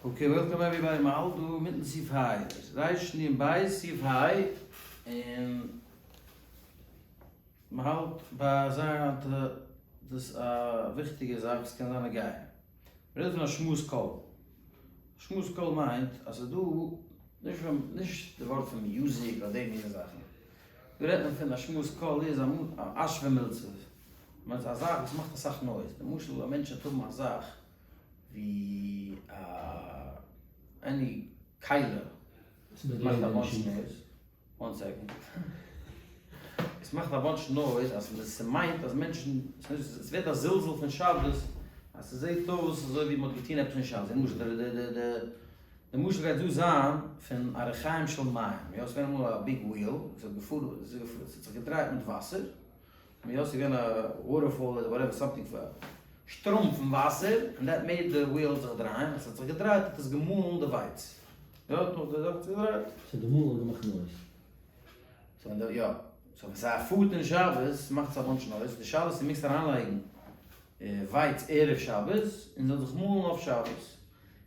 Okay, welcome everybody, מ'האלט דא מיטן סעיף היי, ריש נון בית סעיף היי, און מ'האלט ביי זייער א דאס א וויכטיגע זאך וואס קען זיין נוגע. מ'רעדט פון השמעת קול. השמעת קול מיינט אז ס'איז דא, נישט נישט די ווארט פון music אדער די מינע זאכן. דא רעדט מען פון השמעת קול איז א אשווה מילצה. מיינט א זאך וואס מאכט אסאך noise. למשל א מענטש וועט האבן א זאך ווי א any כלי וואס מאכט א bunch noise, one second, עס מאכט א bunch noise אז ס'מיינט אז מענטשן, עס ווערט א זלזול פון שבת אז ס'זעהט אויס אזוי ווי מ'האט געטון עפעס אין שבת, למשל די די די די משל גייט דא זיין פון א רחיים של מים, יא ס'געווען אמאל א big wheel וואס האט געפארן, ס'האט זיך געדרייט מיט וואסער, יא ס'איז געווען א waterfall אדער whatever something פאר שטראם פון וואסער און that made די wheel זיך דרייען, ווען ס'האט זיך געדרייט האט עס געמאלן די ווייץ, יא האט נאך די זאך זיך געדרייט. סאו די מאלן האט געמאכט noise. סאו ווען די יא, סאו ווען ס'פארט אין שבת מאכט עס א bunch noise, די שאלה איז צו מעגסט אריינלייגן ווייץ ערב שבת און זאל זיך מאלן אויף שבת,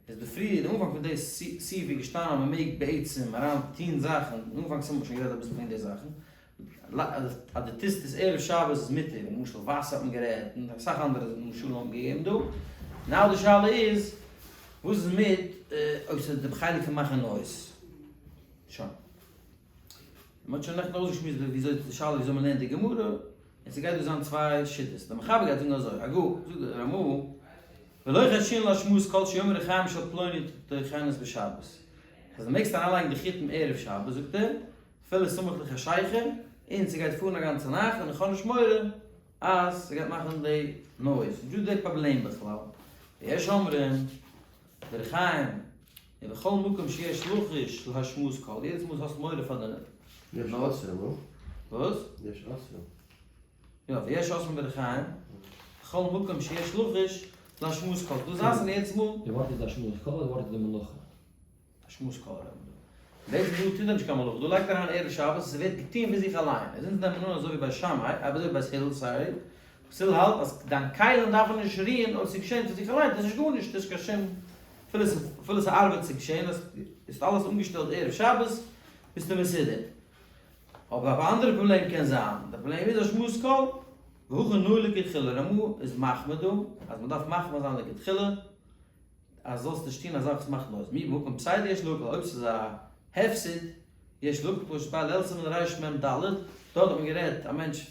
איז די פריער די אנפאנג פון די סעיף איז געשטאנען אז מ'מעג בעצם אריין טוהן זאכן, אנפאנג סימן האט שוין גערעדט אביסל פון די זאכן, אז דו טוסט עס ערב שבת איז מותר, למשל וואסער האט מען גערעדט, און אסאך אנדערע משלים האט מען געגעבן דא, now די שאלה איז, וואס איז מיט אויב ס'איז די חלק פון מאכן noise? שוין. מען האט שוין נעכטן אויסגעשמועסט וויאזוי די שאלה וויאזוי מען לערנט די גמרא, און ס'גייט דא זיין צוויי שיטות, די מחבר גייט זאגן אזוי, הגה, זאגט דער רמ"א, ולא חיישינן להשמעת קול שיאמרו ריחיים של פלוני טוחנות בשבת, אז דו מעגסט אריינלייגן די חיטים ערב שבת, זאגט ער, אפילו סמוך לחשיכה, און ס'גייט פארן א גאנצע נאכט, און איך האב נישט מורא אז ס'גייט מאכן די noise, נישטא די פראבלעם בכלל, ויש אומרים, דער חיים, ובכל מקום שיש לחוש להשמעת קול, יעדעס מאל האסט מורא פאר די יש אוסרים, הא? וואס? יש אוסרים. יא, ויש אוסרים בדרך חיים, בכל מקום שיש לחוש להשמעת קול, דא זעסן יעדעס מאל. די ווארט איז השמעת קול אדער די ווארט איז די מלאכה? השמעת קול רעדט מען דא. בעצם דא טוט ער נישט קיין מלאכה, דא לייגט ער אריין ערב שבת, עס ווערט געטון פון זיך אליין. עס אונז נעמען אן אזוי ווי ביי שמאי, אבער אזוי ווי בית הלל, sorry, בית הלל האלט אז דיין כלים דארפן נישט רוען אויב ס'איז געשען פון זיך אליין, דאס איז נישט גארנישט, דאס איז קיין שום, אפילו אפילו ס'ארבעט ס'איז געשען, האסט אלעס אנגעשטעלט ערב שבת, ביסטו מסודר. אבער אויף א אנדערע פראבלעם קען זיין, די פראבלעם איז השמעת קול, והכא נהוג לכתחילה, רמ"א איז מחמיר דא, אז מ'דארף מחמיר זיין לכתחילה, אז זאלסט נישט טון א זאך וואס מאכט noise, מיהו במקום פסידא יש להקל, אויב ס'איז א הפסד, יש להקל, פשוט ביי ליל סימן רמ ד, דארט האט מען גערעדט א מענטש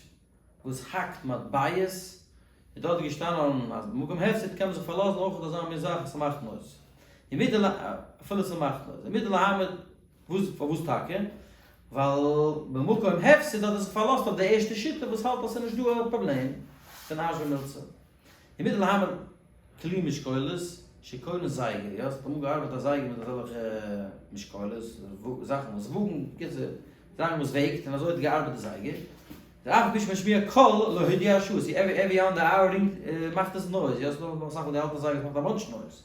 וואס האקט מטבעות, איז דארט געשטאנען אז במקום הפסד קען מען זיך פארלאזן אויך אויף אזא מין זאך אז ס'מאכט noise, אפילו ס'מאכט noise, ומותר להעמיד, וואס פארוואס טאקע? ווייל במקום הפסד האט ער זיך פארלאזט אויף די ערשטע שיטה וואס האלט אז ס'איז נישט דא א פראבלעם פון אשווה מילצה. ומותר להעמיד כלי משקולות שקולן זייגער, יא, ס'האט אמאל געארבעט א זייגער מיט אזעלכע משקולות, זאכן וואס וואגן, בקיצור, זאכן וואס וועגט, און אזוי האט געארבעט די זייגער. אף על פי שמשמיע קול לא הודיע השעה, ס'איז every on the hour רינגט מאכט עס noise, יא, ס'דא אסאך מאל די אלטע זייגערס מאכט א bunch noise,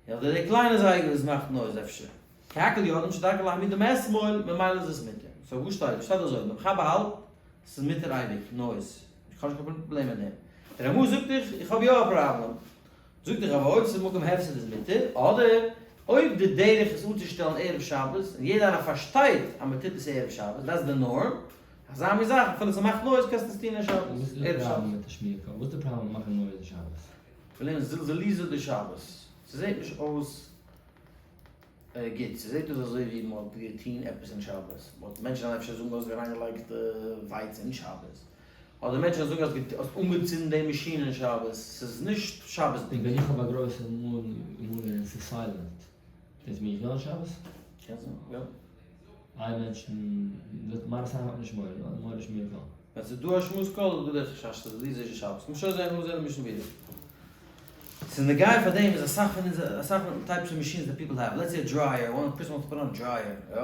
יא, אדער די קליינע זייגער וואס מאכט noise אפשר. כי הכל יודעים שדרכן להעמידו מאתמול, ממילא איז עס מותר. so וואס שטייט דא? שטייט אזוי, די מחבר האלט ס'איז מותר אייביג, noise. איך האב נישט קיין פראבלעם מיט דעם. דער רמ"א זאגט איך, איך האב יא א פראבלעם. זאגט איך אבער אויב ס'איז מקום הפסד איז מותר, אדער אויב די דרך איז אנצושטעלן ערב שבת, און יעדער איינער פארשטייט אז מ'טוט עס ערב שבת, that's די norm, אזא מין זאך, אפילו ס'מאכט noise קענסטו עס טון אין שבת, וואס איז די ערב שבת. פראבלעם מיט השמעת קול? וואס איז די פראבלעם מיט מאכן noise אין שבת? פראבלעם איז זלזולי דשבת. ס'זעט נישט אויס גוט, ס'זעט אויס אזוי ווי מ'האט געטון עפעס אין שבת, מ'האט מענטשן וועלן אפשר זאגן האסט אריינגעלייגט ווייץ אין שבת, אדער מענטשן וועלן זאגן האסט אנגעצינדן די מאשין אין שבת, ס'איז נישט שבת'דיג. און ווען איך האב א גרויסע מאלן און ס'איז silent, דאס בין איך יא אין שבת? קען זיין, יא. איי מענטשן, מיינע סאך האט נישט מורא, מורא נישט מיר קול. ווען ס'איז דא השמעת קול איז דא די חשש אז די זיז שבת. מ'מוז שוין זען אנזען משנה ברורה. ס'איז נוגע פאר דעם איז אסאך פון אונזער אסאך פון types פון machines that people have. Let's say a dryer, one person wants to put on a dryer, יא?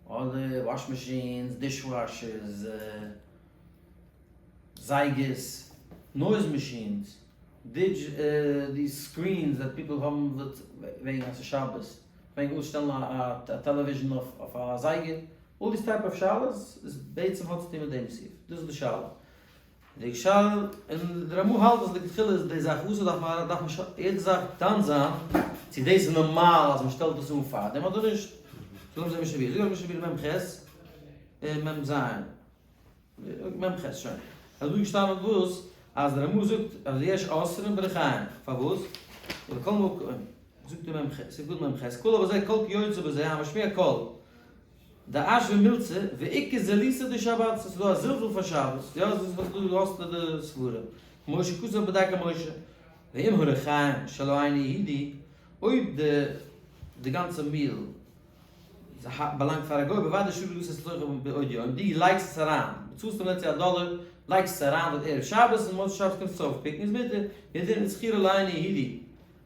אדער wash machines, dishwashers, זייגערס, noise machines, די screens that people האבן וועגן אז ס'איז שבת, וועגן אויסשטעלן א television אויף א זייגער. All this type of שאלות איז בעצם האט צוטון מיט דעם סעיף. דאס איז די שאלה. די שאלה, און די רמ"א האלט אז לכתחילה איז די זאך אסור דארף מען דארף מען יעדע זאך דן זיין. צו דאס איז נארמאל אז מען שטעלט עס אן פארדעם אדער נישט. זאג אונז משנה ברורה, זאג משנה ברורה מ ח מ ז, מ ח שוין. אז דא איז געשטאנען וואס? אז דער רמא זאגט אז יש אוסרין בריחיים, פארוואס? ובכל מקום, זאגט דער מ ח, ס'איז גוט מ ח, כולו בזה כל כיוצא בזה המשמיע קול. דאש ומילצה, ועיקר זליסא דשבת, ס'איז דא א זלזול פאר שבת, יא דאס איז וואס דו האסט די סברה, כמו שכתוב בדרכי משה, ואם הריחיים שלא אינו יהודי, אויב די די גאנצע מיל באלאנגט פאר א גוי, בוודאי שווה לתת לתוכו בעוד יום, דו לייגסט עס אריין, באצאלסט אים לעצטע א דאלער, לייגסט עס אריין דארט ערב שבת, און מוצאי שבת קומסטו עס אויפפיקן, איז מותר, והוא הדין השכירו לאינו יהודי,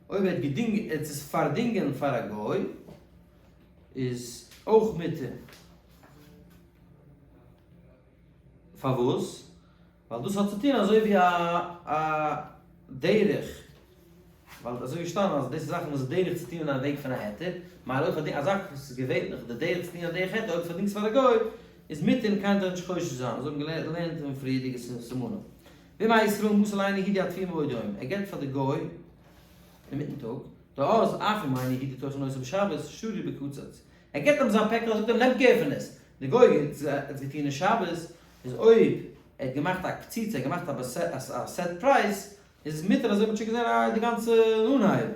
אויב ער האט געדינגען, ער האט עס פארדינגען פאר א גוי, איז אויך מותר. פארוואס? ווייל דאס האט צו טון אזוי ווי א א דרך, ווייל אזוי געשטאנען אז דאס איז זאכן וואס איז דרך צו טון אין א וועג פון א היתר, מילא אויב פארדינגט א זאך וואס איז געווענליך די דרך צו טון א דרך היתר, אויב פארדינגסט פאר א גוי איז מותר און קיינער דארף נישט חושש זיין, אזוי האבן געלערנט אין פריערדיגע סימנים. ואם הישראל מסר לאינו יהודי התבואה מבעוד יום, ער געבט פאר די גוי אינמיטן טאג, דאז אף אם אינו יהודי טוחן אותו בשבת שרי בקצוץ, ער געבט אים זיין פעקל ער זאגט אים נעם קער פון עס, די גוי האט עס געטון אין שבת, איז אויב ער האט געמאכט א קציצה ער האט געמאכט א set price, איז עס מותר אזוי מ'האט שוין געזען די גאנצע אנהייב,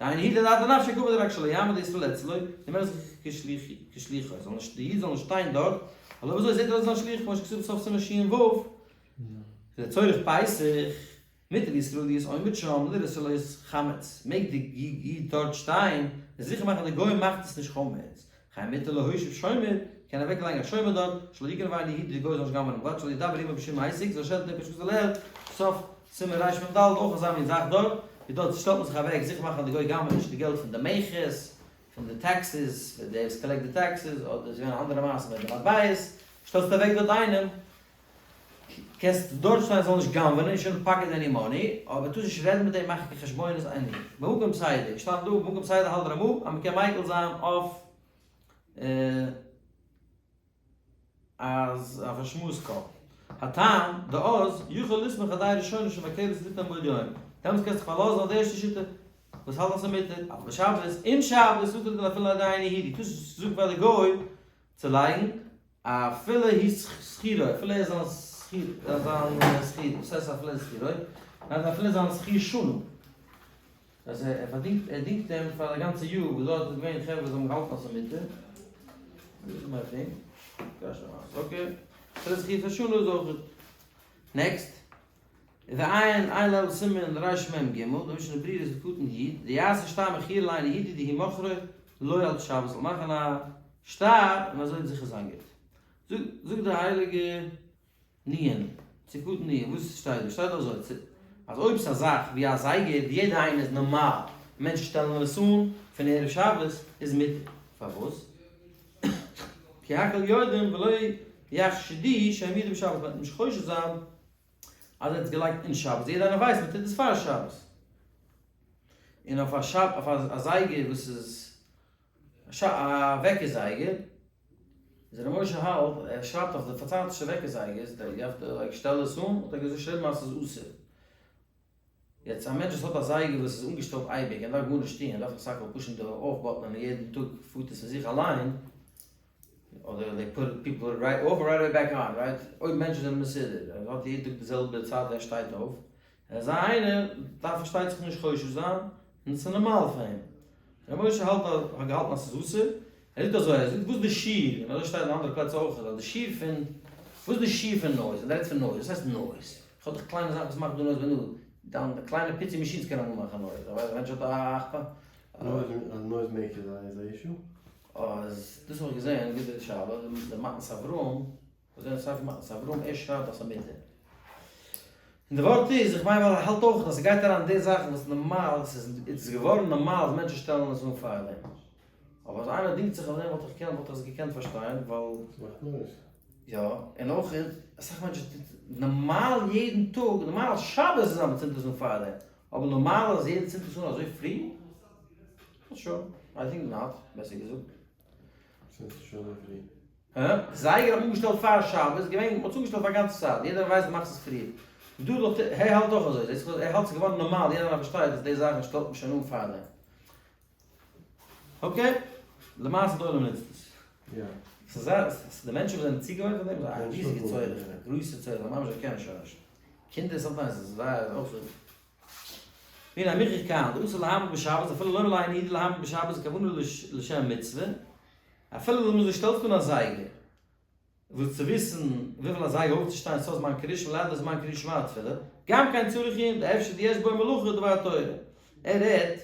דאינו יהודי אדעתא דנפשיה קעביד רק שלא יעמוד ישראל אצלו, דמחזי כשליחו, זאל נישט די איד זאל נישט שטיין דארט, ווייל אויב אזוי זעט ער אויס זיין שליח כמו שכתוב בסוף סימן שו. לצורך פסח. מותר לישראל להיות עומד שם לראות שלא יתחמץ, מעג די איד דארט שטיין און זיכער מאכן די גוי מאכט עס נישט חמץ, וכן מותר להושיב שומר, קען אוועק לייגן א שומר דארט, שלא יגנוב אינו יהודי די גוי זאל נישט גנב'נען ובלבד שלא ידבר עמו בשום עסק, זאל שעלטן די פשט לעיל, סוף סימן רמ ד, אויך אזא מין זאך דארט, ווי דארט שטעלט מען זיך אוועק זיכער מאכן אז די גוי גנב'עט נישט די געלט פון די מכס, פון די taxes, דער וואס collect די taxes, אדער איז געווען א אנדערע מעשה מיט די מטבעות, שטעלסט אוועק דארט איינעם, קענסט דארט שטיין זאל נישט גנב'נען און שוין pocket any money, אבער טארסט נישט רעדן מיט אים מאכן קיין חשבונות עני. במקום סדר, געשטאנען דא במקום סדר האלט רמא אז מ'קען מיקל זיין אויף אז אויף השמעת קול. הטעם, דאז יכול לסמוך על דעה ראשונה שמקלת ליתן מבעוד יום. דעמאלטס קענסטו דיך פארלאזן אויף די ערשטע שיטה וואס האלט אז ס'איז מותר, אבל בשבת, אין שבת אסור ליתן אפילו על ידי אינו יהודי, טארסט נישט זאגן פאר די גוי צו לייגן אפילו הוא שכירו, אפילו ער איז זיין שכיר, זיין שכיר, וואס הייסט אפילו ער איז שכירו? מיינט אפילו זיין שכיר שנה. דאס הייסט ער פארדינגט, ער דינגט אים פאר א גאנצע יאר, וואס דארט איז געווען חברה וואס האבן געהאלטן אז ס'איז מותר. okay. אפילו שכיר פון שנה איז אויך גוט. next. ועיין עיין לעיל סימן רמ ג, די משנה ברורה איז קטן י, דיעשה שטר מכירה לאינו יהודי דהוא מוכרו לו על שבת, זאל מאכן א שטר און אזוי וועט זיכער זיין גוט. זאגט די הייליגע ניען, צו קטן ניען, וואס שטייט דא? שטייט דא אזוי, צו אז אויב ס'איז א זאך ווי א זייגער ווי יעדע איינער איז נארמאל, מענטשן שטעלן עס אן פון ערב שבת, איז מותר. פארוואס? כי הכל יודעים ולא יחשדו שהעמידו בשבת, מ'וועט נישט חושד זיין אז ער האט עס געלייגט אין שבת, יעדער איינער ווייסט מען טוט עס פאר שבת. און אויף א שב אויף א זייגער וואס איז א וועקער זייגער, איז ר' משה האלט, ער שרייבט אויף די פארצייטישע וועקער זייגערס, די יו העוו טו לייק שטעל עס אן, האט ער געשריבן אז ס'איז אסור. יעצט א מענטש וואס האט א זייגער וואס איז אנגעשטעלט אייביג, ער דארף גארנישט טון, ער דארף בסך הכל push ן די off button און יעדן טאג פארט עס פון זיך אליין, אדער they put people put right off right away back on right, אויב מענטשן זענען מסודר, ער האט יעדן טאג די זעלבע צייט ווען ער שטייט אויף, און אזא איינער דארף פארשטייט זיך נישט חושש זיין, און עס איז נארמאל פאר אים. ר' משה האלט אז האט געהאלטן אז ס'איז אסור, ער זאגט אזוי, ער זאגט וואס די שיעור, און אזוי שטייט אין אנדערע פלעצער אויך, אז די שיעור פון, וואס איז די שיעור פון noise, ווען דו רעדסט פון noise, וואס הייסט noise? איך האב דאך קליינע זאכן וואס מאכט דא noise ווען דו, דיין קליינע פיצי machines קענען אמאל מאכן noise, איך ווייס א מענטש האט א. noise maker איז א issue? אז דאס האב איך געזען, גוטע שאלה, דער מתנת אברהם, כ'האב געזען אין ספר מתנת אברהם, ער שרייבט אז ס'איז מותר. און די ווארט איז, איך מיין ווייל ער האלט אויך אז ס'גייט אריין די זאכן וואס נארמאל, ס'איז איז געווארן נארמאל אז מענטשן שטעלן עס אן פארדעם. אבער אז איינער דינגט זיך אויף דעם וואלט איך געקענט וואלט איך עס געקענט פארשטיין ווייל. ס'מאכט noise. יא, און אויך אסאך מענטשן טוט נארמאל יעדן טאג, נארמאל שבת איז אז מ'צינדט עס אן פארדעם, אבער נארמאל אז יעדער צינדט עס אן אזוי פרי? not sure, I think not, בעסער געזאגט. צינדסט עס שוין אזוי פרי? הא? זייגער האט מען אנגעשטעלט פאר שבת, געווען, מ'האט עס אנגעשטעלט פאר א גאנצע צייט, יעדער ווייסט דו מאכסט עס פריער. דא דאך, ער האלט אויך אזוי, זעסט ער האלט ס'איז געווארן נארמאל, יעדער איינער פארשטייט אז די זאכן שטעלט מען שוין אן פארדעם. Okay, למעשה די עולם נוצט עס. יא. ס'איז א, ס'איז די מענטשן וואס זענען צוגעוואוינט פון דעם, איז א ריזיגע צורך, א גרויסע צורך, ממש זיי קענען שוין נישט. קינדער sometimes איז זייער אויך. והנה מוכח כאן, דאסור להעמיד בשבת, אפילו לומר לאינו יהודי להעמיד בשבת כוונה לשם מצוה, אפילו למשל דו שטעלסט אן א זייגער, וואס צו וויסן וויפיל אזייגער אויפצושטיין סוף זמן קריאת שמע ליד זמן קריאת שמע תפילה, גם כן צריך עיון, דאפשר דיש בו מלאכה דבר תורה. ער רעדט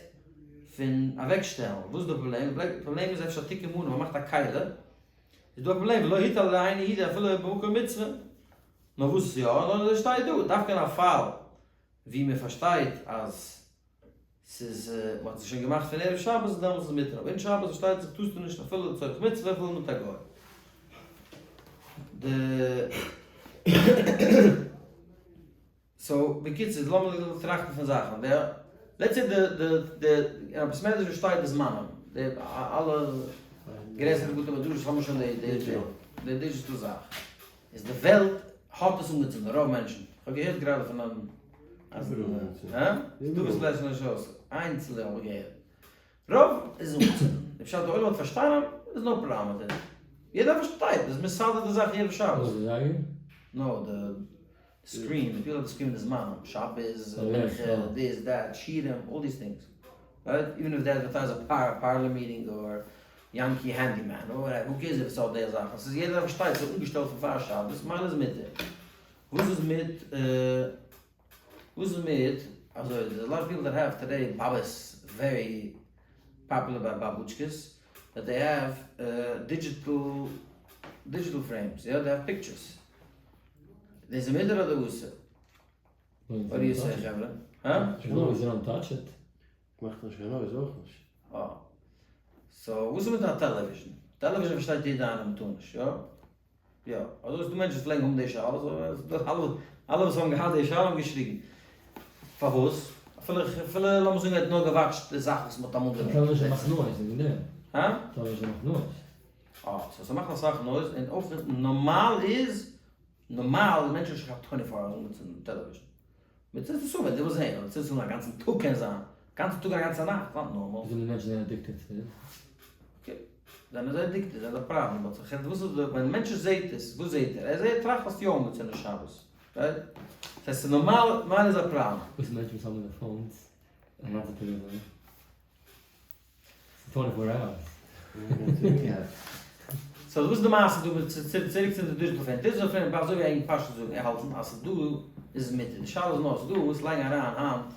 פון אוועקשטעלן, וואס איז די פראבלעם? די פראבלעם איז אפשר תיקון מנא, מען מאכט א כלי, איז דא א פראבלעם ולא הטיל לאינו יהודי אפילו במקום מצוה. נאר וואס יא, נאר עס שטייט דא, דווקא אין א פאל ווי מען פארשטייט אז ס'איז, מ'האט עס שוין געמאכט פון ערב שבת, דעמאלטס איז מותר, אבער אין שבת פארשטייט זיך טארסטו נישט אפילו לצורך מצוה אפילו מיט א גוי. די so בקיצור לאמיר טראכטן פון זאכן, די let's say די די די אין א בית מדרש וואס שטייט די זמנים, די אלע גרעסערע בתי מדרשות האבן שוין די די די digital זאך, איז די וועלט האט עס אנגעצינדן, רוב מענטשן, כ'האב געהערט גראדע פון אן אז הא? ס'דא וואס לעשן נישט אויס, איינצלע האב איך געהערט, רוב איז אנגעצינדן, די פשט די עולם האט פארשטאנען, איז no problem מיט דעם, יעדער פארשטייט, מ'איז מסדר די זאך יעדע שבת. וואס די זייגער? נאו, די screen, די פיל אויף די screen די זמנים, שבת, מנחה, this, that, שיעורים, all these things, right? Even if they advertise a parlor meeting or יענקי handyman, or whatever, who cares if עס האט די זאכן, ס'איז יעדער פארשטייט, ס'איז אנגעשטעלט פון פאר שבת, מילא איז מותר. וואס איז מיט וואס איז מיט אזוי there's a lot of people that have today באבעס very popular ביי באבוטשקעס that they have digital digital frames יא they have pictures דאס איז מותר אדער אסור? What do you say חברה? הא? As long as you don't touch it. מאכט נישט קיין noise אויך נישט. אה. So וואס איז מיט א television? Television פארשטייט יעדער איינער מ'טאר נישט, יא? יא, אזוי איז דא מענטשן וואס פלעגן האבן די שאלה, אלע וואס האבן געהאט די שאלה האבן געשריגן. פארוואס? אפילו אפילו לאמיר זאגן ער האט נאר געוואטשט די זאך וואס מ'האט אמאל געמאכט. Television מאכט noise, וועגן דעם. הא? Television מאכט noise. אה, so ס'מאכט אסאך noise, און אויך נארמאל איז, נארמאל מענטשן האבן נישט געהאט 24 hours אנגעצינדן television. מ'צינדט עס אן ווען דו ווילסט זען, אבער צינדסט עס אן א גאנצן טאג קען זיין, גאנצן טאג און א גאנצע נאכט, not normal. וויאזוי די מענטשן זענען addicted צו עס. Okay, זענען זיי addicted, זיי זענען פראבלעם, but איך רעד וואס איז די, ווען מענטש זעט עס, וואס זעט ער? ער זעט טראכט האסט יא אנגעצינדן שבת, right? דאס הייסט ס'איז נארמאל, נארמאל איז א פראבלעם. וואס איז מענטשן וואס האבן די phones א גאנצע טאג אזוי? 24 hours. So וואס איז די מעשה דא מיט צוריק צו די digital frame? Digital frame אזוי ווי ענק פשוט זאגן ער האלטן אז ס'איז דא איז עס מותר. די שאלה איז נאר ס'איז דא וואס לייגן אריין היינט,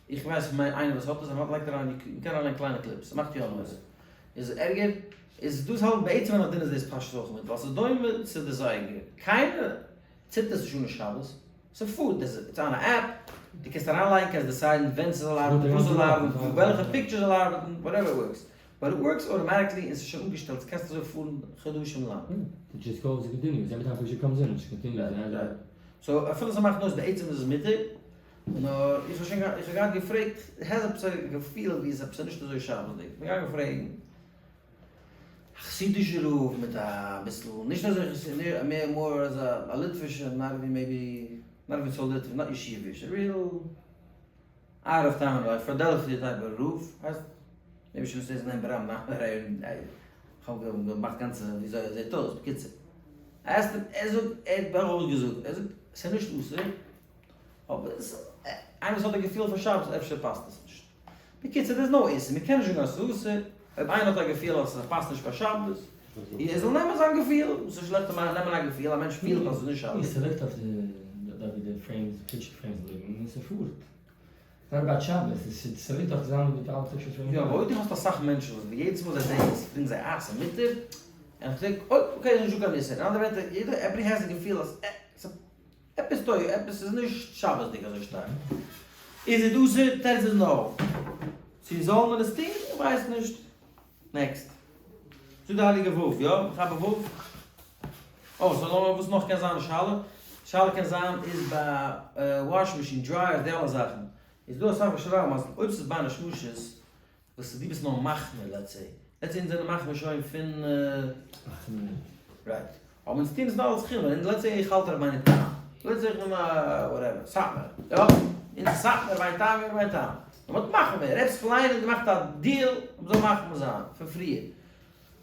איך ווייס פון איינער וואס האט עס, ער לייגט אריין מ'קען אריינלייגן קליינע clips, ס'מאכט יא noise. איז ערגער? איז דאס האלט בעצם אין א דין איז דאס פשוט אויך מיט ווייל ס'איז דומה צו די זייגער. קיינער צינדט עס נישט אן אין שבת. ס'פארט, דאס איז אן app, דו קענסט אריינלייגן, קענסט decide ן ווען ס'זאל ארבעטן, וואס זאל ארבעטן, וועלכע picture זאל ארבעטן, whatever works, but it works automatically און ס'איז שוין אנגעשטעלט, קענסט אזוי פארן חדשים לאנג. It just goes continuous, every time picture comes in, it continuous. So אפילו ס'מאכט noise בעצם איז עס מותר, נאר איך האב שוין איך האב געהאט געפרעגט, איך האב עפעס א געפיל ווי עס איז עפעס נישט אזוי שבת'דיג, איך בין געגאנגען פרעגן א חסידישע רב מיט א ביסל, נישט אזוי חסידיש, מער more אזא א ליטווישע, not even maybe, not even so ליטוויש, not ישיביש, א real out of town like פילאדעלפיע type רב, הייסט, maybe should say his name ברבים, כ'האב געמאכט גאנצע וויאזוי ער זעט אויס, בקיצור, ער זאגט, ער האט ברור געזאגט, ער זאגט ס'איז נישט אסור, אבער איינער וואס האט א געפיל פאר שבת אפשר פאסט עס נישט. בקיצור דער איז no איסור, מען קען נישט זאגן אז ס'איז אסור, אויב איינער האט א געפיל אז ס'פאסט נישט פאר שבת, ער זאל נעמען זיין געפיל, וואס איז שלעכט צו נעמען א געפיל, א מענטש פילט אז ס'איז נישט שבת. ס'ליגט אויף די דארט ווי די frames, די picture frames ליגן, און ס'פארט. Not about שבת, ס'ליגט דאך צוזאמען מיט אלע picture frames. יא, אבער אויב דו האסט אסאך מענטשן וואס יעדעס מאל זיי זעען עס פרעגן זיי אה ס'איז מותר? און איך זאג אוי okay ס'איז נישטא קיין איסור, אין אנדערע ווערטער יעדער everybody has א געפיל אז אה ס'איז עפעס טויג, עפעס איז נישט שבת'דיג אזוי שטארק. איז עס אסור? תירוץ איז no. צו זאל מען עס טון? איך ווייס נישט. Next. זאגט די הייליגע וו, יא? מחבר וו. אה, so לאמיר וואס נאך קען זיין די שאלה? די שאלה קען זיין איז ביי wash machine, dryers, די אלע זאכן. איז דא אסאך וואס שרייבן אז אויב ס'איז בין השמשות, וואס איז דו ביסט נאר מחמיר let's say, let's say אונז זענען מחמיר שוין פון 18 מינוט. Right. אבער אונז טוען עס נאר אלס חומרא, און let's say איך האלט רבינו תם, let's say איך בין א whatever, סאטמאר, יא? אונז סאטמאר רבינו תם רבינו תם. נאר מ'האט מחמיר געווען, ר' קליין האט געמאכט א deal אז מ'זאל מחמיר זיין פון פריער,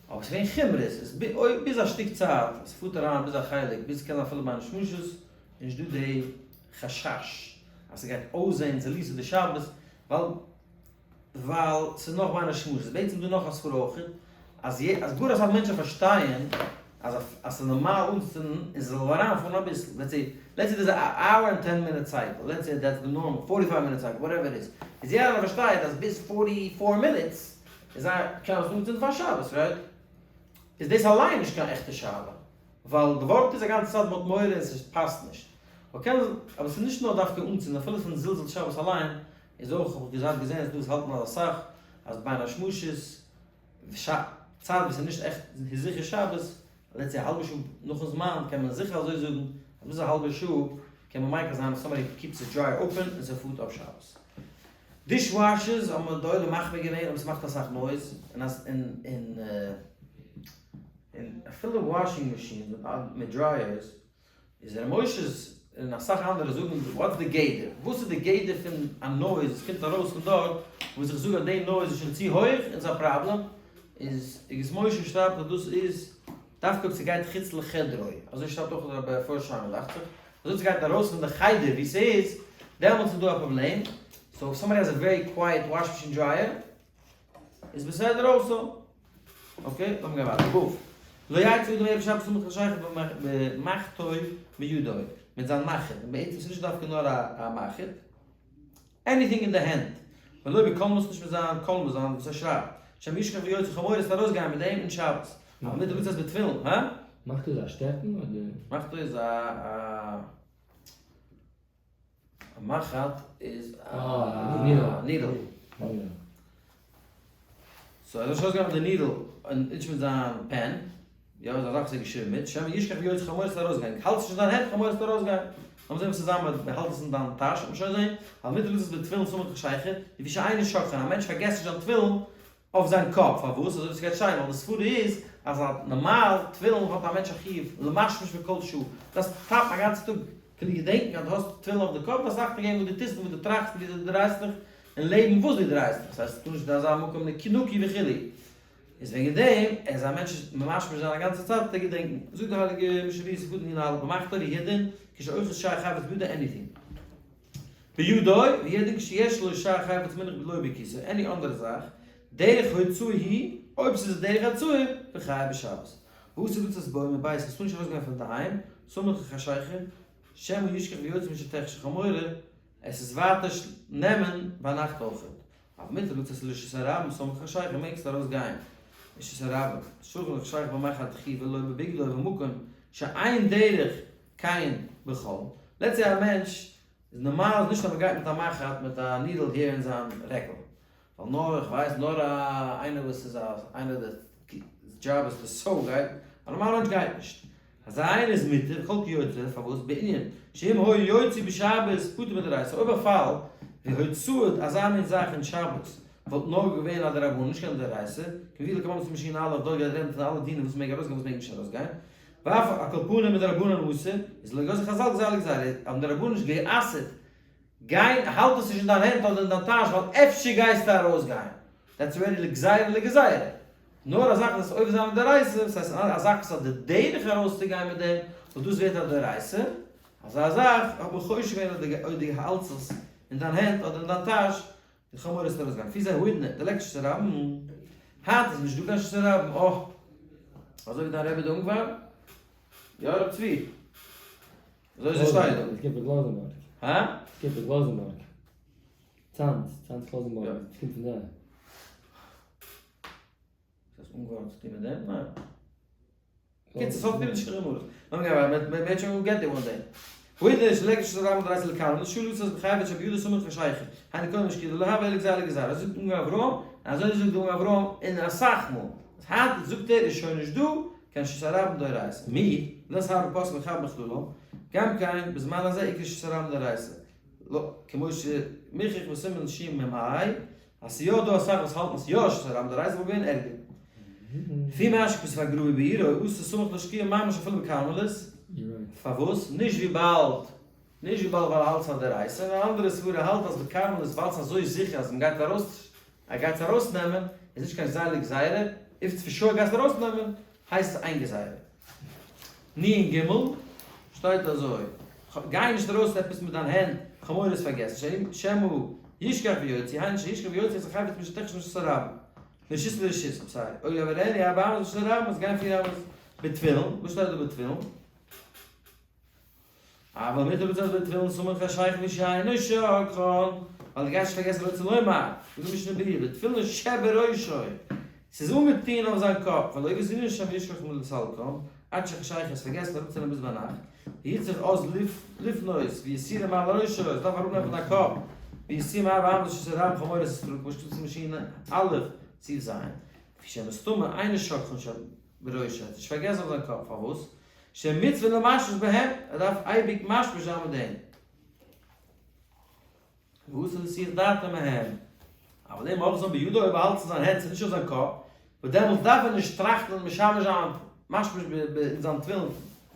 אבער ס'איז געווען חומרות, איז אויב ביז א שטיק צייט, עס פארט אריין ביז א חלק, ביז ס'קען זיין אפילו בין השמשות, איז נישט דא די חשש אז ס'גייט אויסזען זילותא דשבת, ווייל ווייל ס'איז נאך בין השמשות. בעצם איז דא נאך א סברא אויך, אז אז גאר אסאך מענטשן פארשטייען אז אז ס'איז נארמאל אנצוצינדן און ס'זאל אריינפארן אביסל. Let's say, let's say דאס איז א hour and ten minute cycle, let's say that's the normal, forty five minute cycle, whatever it is. איז יעדער איינער פארשטייט אז ביז forty four minutes איז א קען עס אנצינדן פאר שבת, right? איז דאס אליין נישט קיין עכטע שאלה. ווייל די ווארט איז א גאנצע צייט מ'האט מורא און ס'פאסט נישט. אבער קען, אבער ס'איז נישט נאר דווקא אנצינדן, אפילו פון זלזול שבת אליין איז אויך האב איך געזאגט געזען אז דא וואס האלטן אז אסאך אז בין השמשות צייט וואס איז נישט עכט זיכער שבת, let's say א האלבע שעה נאכן זמן קען מען זיכער אזוי זאגן אז ביז א האלבע שעה קען מען מיקל זיין אז somebody keeps די dryer open און ס'פארט אויף שבת. Dishwashers האבן די עולם מחמיר געווען אבער ס'מאכט אסאך noise און אז און און און אפילו washing machines מיט dryers איז ר' משה'ס און אסאך אנדערע זאגן what's די גדר? וואס איז די גדר פון א noise וואס קומט ארויס פון דארט וואס איך זאג אז די noise איז שוין צו הויך און ס'איז א פראבלעם איז אגרות משה שרייבט אז דאס איז דווקא אויב ס'גייט חוץ לחדרו אזוי שרייבט אויך רבי פארשהיימער דאכט זיך אז אויב ס'גייט ארויס פון די חדר ווי ס'איז דעמאלטס איז דא א פראבלעם so if somebody has a very quiet wash machine dryer איז בסדר also. Okay, לאמיר גיין ווייטער. ו'. לא יצא אדם ערב שבת סמוך לחשיכה במחטו בידו, מיט זיין מחט, און בעצם ס'איז נישט דווקא נאר א מחט, anything אין די הענט, ולא בקולמוס נישט מיט זיין קולמוס זיין וואס ער שרייבט, שמא ישכח ויוציא כ'האב מורא עס ארויסגיין מיט דעם אין שבת, אבל מותר לצאת בתפילין, הא? מחטא איז א שטעקן אדער? מחטא איז א א. א מחט איז א needle. So ער זאל נישט ארויסגיין מיט די needle און נישט מיט זיין pen, יא איז א זאך וואס ער האט געשריבן מיט, שמא ישכח ויוציא כ'האב מורא ס'זאל ארויסגיין, האלט עס נישט אין דיין הענט כ'האב מורא ס'זאל ארויסגיין. לאמיר זען וואס איז זיין מיט האלט עס אין דיין טאש, לאמיר שוין זען, אבל מותר לצאת בתפילין סמוך לחשיכה, לפי שאינו שוכחן, א מענטש פארגעסט נישט זיין תפילין אויף זיין קאפ, פארוואס? אזוי ווי ס'גייט שטיין, ווייל די סברא איז אז א נארמאל תפילין האט א מענטש א חיוב למשמש בכל שעה, דארפסט טאפן א גאנצע טאג כדי געדענקן אז דו האסט תפילין אויף די קאפ, דארפסט אכטונג געבן וואס דו טוסט און וואס דו טראכסט און וויאזוי דו דרייסט דיך אין לעבן וואס דו דרייסט דיך, ס'הייסט ס'טאר נישט זיין מקום נקי וכו', איז וועגן דעם אז א מענטש איז ממשמש זיין א גאנצע צייט וועט ער געדענקן, זאגט די הייליגע משנה ברורה ס'גוט אין אלף במחתו והידין כשאוחז שאר חפץ בידו anything. בידו, והוא הדין כשיש לו שאר חפץ מונח לו בכיסו, any אנדערע זאך, דרך הוצאה היא, אויב ס'איז דרך הוצאה, וחייב בשבת. ואסור לצאת בו מבית, עס טאר נישט ארויסגיין פון דערהיים, סמוך לחשיכה, שמא ישכח ויוציא משתחשך כ'האב מורא, עס איז ווייטער נעמען ביינאכט אויכעט. אבל מותר לצאת לרשות הרבים, סמוך לחשיכה, מעגסט ארויס גיין לרשות הרבים, שכן לחשיכה במחט חיבה לא בבגדו במקום שאין דרך כן בכל. Let's say א מענטש איז נארמאל איז נישט אז מען גייט מיט א מחט מיט א needle here אין זיין רעקל, ווייל נאר איך ווייס נאר א איינער וואס איז א איינער די דזשאב איז to sew גייט, א נארמאלע מענטש גייט נישט. אזא איינער איז מותר כל כיוצא, פארוואס? בענין שאם היה יוציא בשבת פטור מדאורייתא, אויב א פאל ווי הוצאת אזא מין זאך אין שבת וואלט נאר געווען א דרבנן נישט קיין דאורייתא, כמבואר לקמן סימן שין א' דארט גייט רעדן פון אלע דינים וואס מעג ארויסגיין וואס מעג נישט ארויסגיין, ואף על כל פנים מדרבנן אסור, איז לא גזרו חזל גזירה לגזירה, האבן די רבנן נישט גע'אסר'ט גיין, האלט עס נישט אין דיין הענט אדער אין דיין טאש ווייל אפשר גייסטו ארויסגיין, that's already לגזירה לגזירה, נאר א זאך וואס עובר זיין א דאורייתא, דאס הייסט א זאך וואס האט די דרך ארויסצוגיין מיט דעם, וואס דאס ווערט א דאורייתא, אזא זאך האט מען חושש געווען אויב דו האלטסט עס אין דיין הענט אדער אין דיין טאש, די חמור איז ארויסגעגאנגען לפי זה האידנא די לעקטשער צו רבן, היינט איז נישט דא קיין שו ת רבן, אה! אזוי ווי דיין רבי די אנגוואר? יא רב צבי? אזוי איז עס שטייט דא. עס קומט פון קלויזענבורג. הא? עס קומט פון קלויזענבורג. צאנז, צאנז קלויזענבורג, עס קומט פון זיי. איז דאס אנגוואר האט צו טון מיט דעם? ניין. קיצור ס'האט מיר נישט גענומען. לאמיר גיין ווייטער, מען וועט שוין get there one day. האידנא שלעגט נישט אריין מיט דרייסיג לקאלן, נישט שולע וואס מחייבת שבידו סמוך ושייכת, היינו קודם משקיע דלא הוה אלא גזירה לגזירה, אזוי זאגט מגן אברהם, און אזוי זאגט די מגן אברהם אין אסאך מאל, אז היינט זאגט ער איז שוין נישט דא קיין רשות הרבים דאורייתא, מי, לית הרבה פוסקים מחייב בכללם, גם כן בזמן הזה עיקר רשות הרבים דאורייתא, לא, כמו שמוכח בסימן שמ"ה, אז ס'איז יא דא אסאך וואס האלטן אז ס'איז יא רשות הרבים דאורייתא וואלט געווען ערגער. לפי מה שכתב הגר"א ביאורו אסור סמוך לשקיעה ממש אפילו בכרמלית, פארוואס? נישט וויבאלד. נישט וויבאלד ווייל ער האלט ס'איז א דאורייתא, און אן אנדערע סברא האלט אז בכרמלית ווייל ס'איז אזוי זיכער אז מ'גייט ארויס ער גייט עס ארויסנעמען איז נישט קיין גזילה גזירה, if for sure גייסט ארויסנעמען הייסט עס איין גזירה. נ ג שטייט אזוי, גיי נישט ארויס עפעס מיט דיין הענט, כ'האב מורא עס פארגעסן, שמא ישכח ויוציא, היינו שישכח ויוציא את החפץ משתכש מרשות הרבים, מרשות לרשות, I'm sorry, או יעבירנו ארבע אמות ברשות הרבים, אז גיין פיר אמות בתפילין, וואס שטייט דא בתפילין? אבל מותר לצאת בתפילין סמוך חשיכה ושאינו שכחן, ווייל דו גייסט נישט פארגעסן רוצה לומר, זאגט די משנה ברורה, בתפילין שבראשו, ס'איז אנגעטוהן אויף זיין קאפ, ולא גזרינן שמא ישכח מלסלקם, עד שחשיכה עס פארגעסן אראפצונעמען ביז ביינאכט, ויצטרך אז לפנות ויסירם מעל ראשו, עס דארף אראפנעמען פון זיין קאפ, ויסירם ארבע אמות ברשות הרבים כ'האב מורא עס איז טרוקן, וואס שטאט צום משנה א' סעיף ז', לפי שמסתמא אינו שוכחן שבראשו, ער האט נישט פארגעסן אויף זיין קאפ, פארוואס? שמצוה למשמש בהם, ער דארף אייביג משמש זיין מיט דעם. ואסור להסיח דעתו מהם. אבל אם אוחזן בידו, אויב ער האלט עס אין זיין הענט, ס'איז נישט אויף זיין קאפ, וואס דעמאלטס דארף ער נישט טראכטן און משמש זיין, משמש ב אין זיין תפילין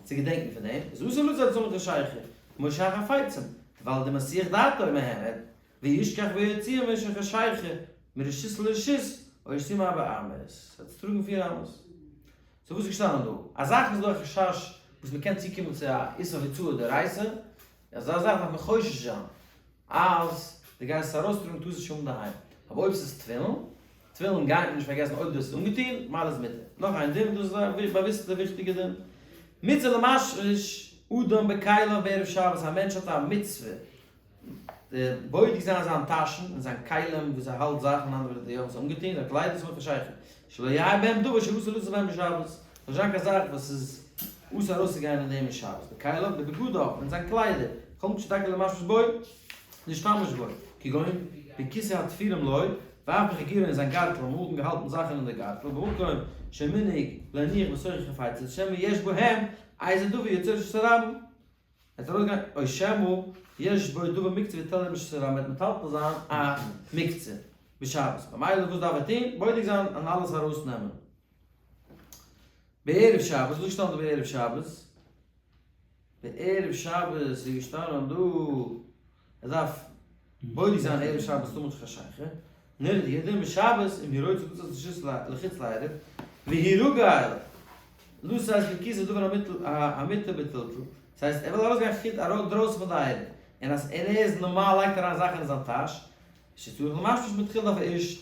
צו געדענקן פון דעם, איז אסור לצאת סמוך לחשיכה, כמו שאר חפצים, ווייל דמסיח דעתו מהם, ער וישכח ויוציאם משחשיכה מרשות לרשות, או ישימם ארבע אמות, ער וועט עס טראגן פיר אמות. so וואס איז געשטאנען דא? א זאך איז דא א חשש וואס מ'קען צוקומען צו א איסור הוצאה דאורייתא, אזא זאך דארף מען חושש זיין אז דו גייסט עס ארויסטראגן טארסט נישט האבן דערהיים, אבער אויב ס'איז תפילין, תפילין גייט מען נישט פארגעסן אויב דו האסט עס אנגעטון, מילא איז מותר. נאך איין דין, דאס איז א באוויסטע וויכטיגע דין, מצוה למשמש אדם בכליו בערב שבת, א מענטש האט א מצוה בודק זיין זיין טאשן און זיין כלים וואס ער האלט זאכן און אנדערע ווערטער יא וואס איז אנגעטון זיין קליידער סמוך חשיכה שלא יהא בהם דבר שאסור לצאת בהם בשבת זאל נישט זיין קיין זאך וואס איז אסור ארויסצוגיין אין דעם אין שבת בכליו בבגדיו אין זיין קליידער כל מקום שדרכו למשמש בו להשתמש בו כגון בכיסוי התפרים לו ואף בחגורה אין זיין גארטל אמאל האט מען געהאלטן זאכן אין די גארטל במקום שמנהג להניח בתוכו חפצים שמא יש בהם איזה דבר יוצא לרשות הרבים עס איז ארויסגעגאנגען או שמא יש בו דבר מוקצה ויטלטלנו מרשות הרבים וועט מטלטל זיין א מוקצה בשבת ממילא וואס דארף ער טון? בודק זיין און אלעס ארויסנעמען בערב שבת, וואס איז געשטאנען דא בערב שבת? בערב שבת איז געשטאנען דא ער דארף בודק זיין ערב שבת סמוך חשיכה, נרד ידין בשבת אם הוא רוצה לצאת לרשות לחוץ לערב, והוא רגיל לשאת בכיסו דבר המותר בטלטול, דאס הייסט ער וויל ארויסגיין חוץ ארויס דרויסן פון די עירוב, און אז ער איז נארמאל לייגט אריין זאכן אין זיין טאש, שצריך למשמש מתחילה דארף ער ערשט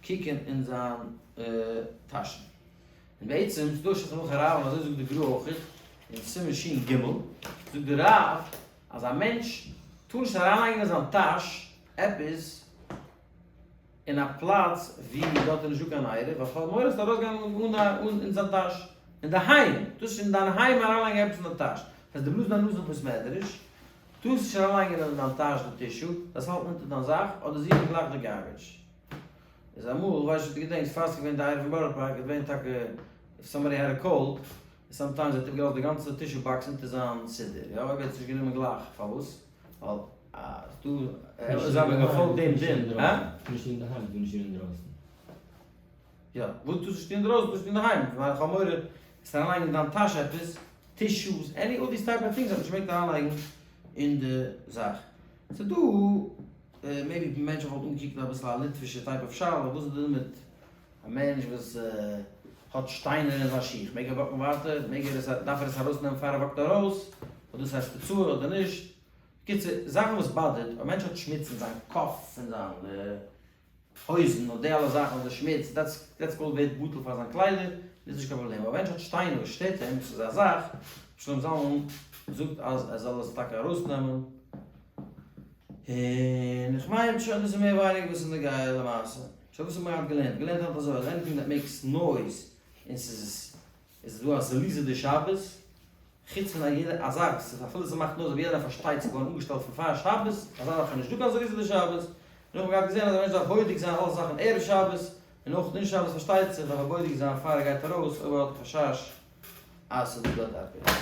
קוקן אין זיין טאשן. און בעצם איז דא שולחן ערוך הרב און אזוי זאגט די גרא אויך אין סימן ש ג, זאגט די רב אז א מענטש טאר נישט אריינלייגן אין זיין טאש עפעס אין א פלאץ ווי דארט איז נישטא קיין עירוב, ווייל כ'האב מורא ס'וועט ארויסגיין אן אין זיין טאש אינדערהיים, טארסט נישט אין דיין היים אריינלייגן עפעס אין דיין טאש, דאס הייסט דו בלאזט דיין נאז אין בית מדרש, טארסט נישט אריינלייגן אין דיין טאש די tissue, דארפסט האלטן אונטער דיין זאך, אדער זוכן גלייך די garbage. איז אמאל, כ'ווייס נישט אויב דו געדענקסט, פאר ס'איז געווען די עירוב אין בארא פארק, איז געווען טאקע, if somebody had a cold, sometimes האט איבערגעלאזט די גאנצע tissue box אונטער זיין סידור, יא, אויב ער האט עס נישט גענומען גלייך, פארוואס? ווייל דא זיי האבן געפאלגט דעם דין, הא? נישט אינדערהיים, דא נישט אינדרויסן. יא, וואס טוסטו נישט אינדרויסן, טוסטו אינדערהיים, ווייל איך האב מורא עס אריינלייגן אין דיין טאש עפעס, tissues, any all these type of things האט נישט געמעגט אריינלייגן אין די זאך. ס'איז דא maybe מענטשן וואלטן אנגעקוקט אביסל א ליטווישע type of שאלה, וואס איז דען מיט א מענטש וואס האט שטיינער אין זיין שיך, מעג ער walk ן ווייטער? מעג ער עס, דארף ער עס ארויסנעמען פאר ער walk ט ארויס? אדער דאס הייסט הוצאה אדער נישט? בקיצור, זאכן וואס bother ט, א מענטש האט שמוץ אין זיין קאפ, אין זיין הויזן, אדער די אלע זאכן, אדער שמוץ, that's that's called ווערט בטל פאר זיין קליידער, איז נישט קיין פראבלעם, אבער א מענטש האט שטיינער וואס שטערט אים, דאס איז א זאך, שלמה זלמן זאגט אז ער זאל עס טאקע ארויסנעמען. און איך מיין שוין דאס איז מער ווייניגער וואס איז נוגע למעשה. שוין וואס האט מען געהאט געלערנט? געלערנט האט אזוי אז anything that makes noise און ס'איז איז דא א זריזא די שבת, חוץ פון א יעדע א זאך וואס אפילו ס'מאכט noise אבער יעדער פארשטייט ס'איז געווארן אנגעשטעלט פון פאר שבת, אזא זאך איז נישטא קיין זריזא די שבת. און אויך האט מען געהאט געזען אז א מענטש דארף בודק זיין אלע זאכן ערב שבת, און אויך אין שבת פארשטייט זיך דארף ער בודק זיין פאר ער גייט ארויס אויב ער האט חשש אז ס'איז דא דארט עפעס.